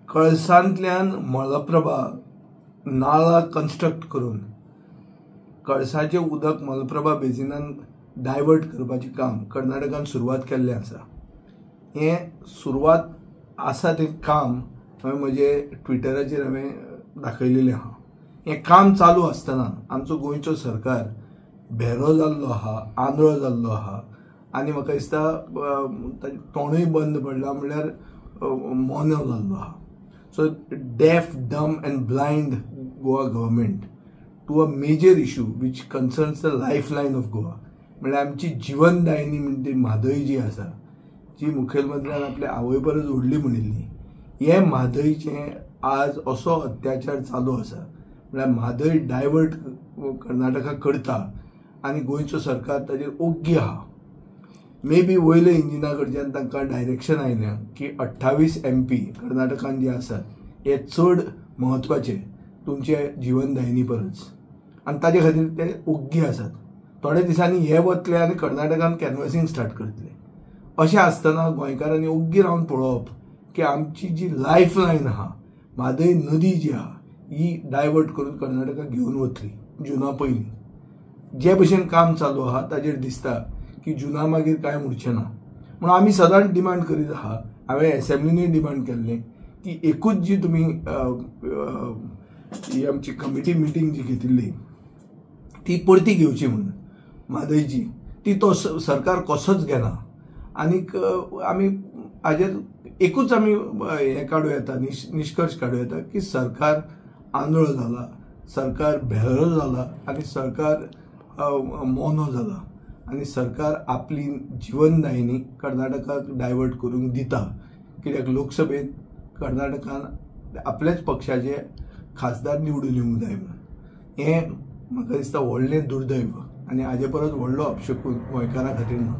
कळसांतल्यान Malaprabha नाळा construct करून कळसाचें उदक Malaprabha बेजिनान divert करपाचें काम कर्नाटकान सुरवात केल्लें आसा. हें सुरवात आसा तें काम हांवें म्हजे ट्विटराचेर हांवें दाखयलेलें आहा. हें काम चालू आसतना आमचो गोंयचो सरकार भेरो जाल्लो आहा, आंधळो जाल्लो आहा आनी म्हाका दिसता तोंडूय बंद पडलां, म्हणल्यार मोनो जाल्लो आहा. So deaf, dumb and blind Goa government to a major issue which concerns the life line of Goa. म्हणल्यार आमची जिवनदायिनी म्हणजे म्हादय जी आसा, जी मुखेलमंत्र्यान आपल्या आवय परस व्हडली म्हणिल्ली, हे म्हादयचें आज असो अत्याचार चालू आसा. म्हणल्यार म्हादय डायवर्ट कर्नाटका करता आनी गोंयचो सरकार ताजेर ओग्गी आहा. मे बी वयल्या इंजिना कडच्यान तांकां डायरेक्शन आयलें की 28 MP कर्नाटकान जे आसात हे चड म्हत्वाचे तुमचे जिवनदायिनी परस, आनी ताजे खातीर ते ओग्गी आसात. थोड्या दिसांनी हे वतले आनी कर्नाटकान कॅनवसींग स्टार्ट करतले. अशें आसतना गोंयकारांनी ओग्गी रावन पळोवप की आमची जी लायफ लायन आहा, म्हादय नदी जी आहा, ही डायवर्ट करून कर्नाटकाक घेवन वतली जुना पयलीं. जे भशेन काम चालू आहा ताजेर दिसता की जुना मागीर कांय उरचें ना. म्हणून आमी सदांच डिमांड करीत आहा, हांवें एसेंब्लीनूय डिमांड केल्लें की एकूच जी तुमी ही आमची कमिटी मिटींग जी घेतिल्ली ती परती घेवची म्हणून म्हादयची, ती तो सरकार कसोच घेना. आनीक आमी हाजेर एकूच आमी हें काडूं येता, निश्कर्श काडूं येता की सरकार आंधळो जाला, सरकार भेरो जाला आनी सरकार मोनो जाला आनी सरकार आपली जिवनदायिनी कर्नाटकाक डायवर्ट करूंक दिता. कित्याक लोकसभेत कर्नाटकान आपल्याच पक्षाचे खासदार निवडून येवंक जाय म्हणून. हें म्हाका दिसता व्हडलें दुर्दैव आनी हाजे परस व्हडलो अपशकून गोंयकारां खातीर ना.